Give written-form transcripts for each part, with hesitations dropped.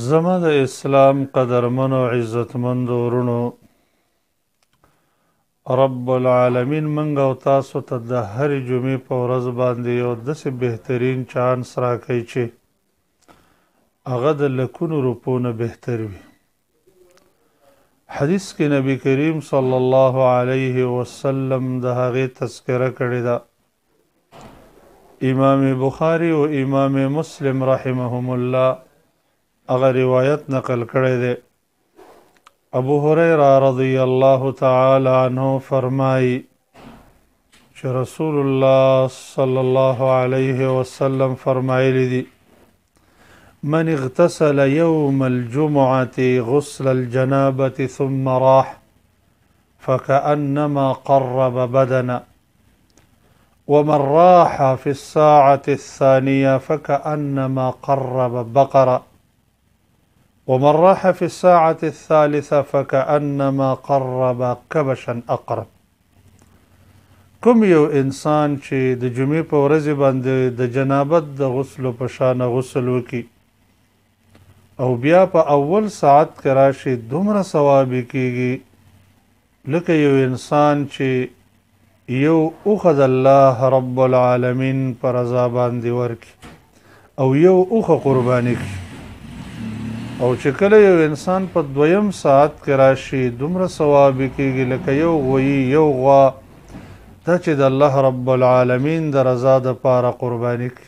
زما د اسلام قدرمنو عزتمندو ورونو، رب العالمین منګ او تاسو ته د هرې جمعې په ورځ باندې یو داسې بهترین چانس راکوي چې هغه د لکونو روپو نه بهتر وي. حدیث کې نبی کریم صلی الله علیه وسلم د هغې تذکره کړې ده. امام بخاری او امام مسلم رحمهم الله هغه روایت نقل کړی دی. ابو هريره رضی الله تعالی عنه فرمایي چې رسول الله صلی الله علیه وسلم فرمایلی دي: من اغتسل يوم الجمعة غسل الجنابة ثم راح فكأنما قرب بدنا، ومن راح في الساعة الثانية فكأنما قرب بقرة، ومن راح في الساعة الثالثة فكأنما قرب كبشا أقرب. کوم یو انسان چې د جمعې په ورځ باندې د جنابت د غسل په شان غسل وکي او بیا په اول ساعت کې راشي، دومره ثواب کیږي لکه یو انسان چې یو اوښه د الله رب العالمین پر رضا باندې ورکي او یو اوښه قرباني کړي. او چې کله یو انسان په دویم ساعت کې راشي، دومره ثواب کیږي لکه یو غویی، یو غوا دا چې د الله رب العالمین د رضا دپاره قرباني کړي.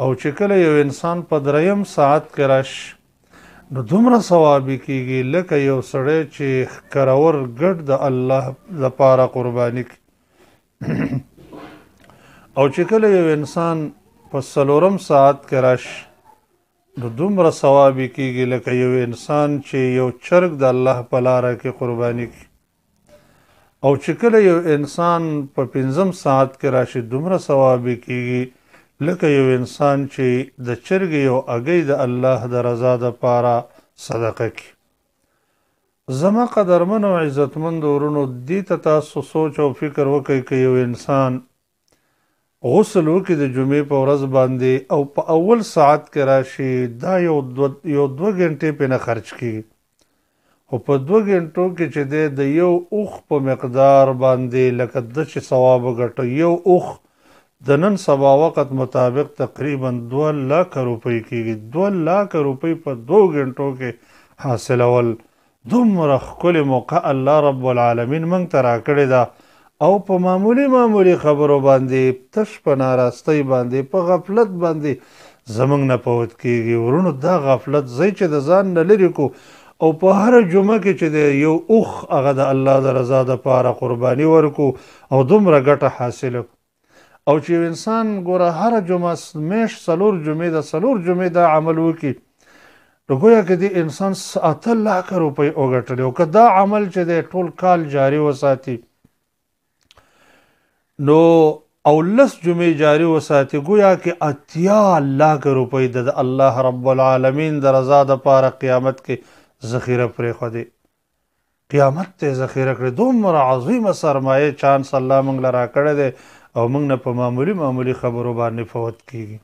او چې کله یو انسان په دریم ساعت کې راشي، نو دومره ثواب کیږي لکه یو سړی چې ښکرور ګډ د الله دپاره قرباني کړي. او چې کله یو انسان په څلورم ساعت کې راشي، نو دومره ثواب کیږي لکه یو انسان چې یو چرګ د الله په لاره کې قرباني کړي. او چې کله یو انسان په پنځم ساعت کې راشي، دومره ثواب کیږي لکه یو انسان چې د چرګې یو اګۍ د الله د رضا دپاره صدقه کړي. زما قدرمن او عزتمند ورونو، دې ته تاسو سوچ او فکر وکړئ که یو انسان غسل وکړي د جمعې په ورځ باندې او په اول ساعت کې راشي، دا یو دوه ګنټې پې نه خرچ کیږي، خو په دوه ګنټو کې چې دی د یو اوښ په مقدار باندې لکه د چې ثواب وګټه. یو اوښ د نن سبا وخت مطابق تقریبا 2 لکه روپۍ کیږي. 2 لکه روپۍ په 2 ګنټو کې حاصلول، دومره ښکلې موقع الله رب العالمین موږ ته راکړې ده، او په معمولي معمولي خبرو باندې، تش په ناراستۍ باندې، په غفلت باندې زمونږ نه پوت کیږي. ورونو، دا غفلت ځای چې د ځان نه لرې کو او په هره جمعه کې چې د یو اوښ هغه د الله د رضا دپاره قرباني ورکو او دومره ګټه حاصله کړو. او چې یو انسان ګوره هره جمعه، میاشت څلور جمعې د څلور جمعې دا عمل وکړي، نو ګویا که دې انسان 8 لاکه روپۍ وګټلې. او که دا عمل چې دی ټول کال جاري وساتي نو او 10 جمعې جاري وساتي، ګویا کې 80 لاکه روپۍ د الله رب العالمین د رضا دپاره قیامت کې ذخیره پرېښودې، قیامت ته ذخیره کړې. دومره عظیمه سرمایه چانس الله موږ له راکړی دی او موږ نه په معمولي معمولي خبرو باندې فوت کیږي.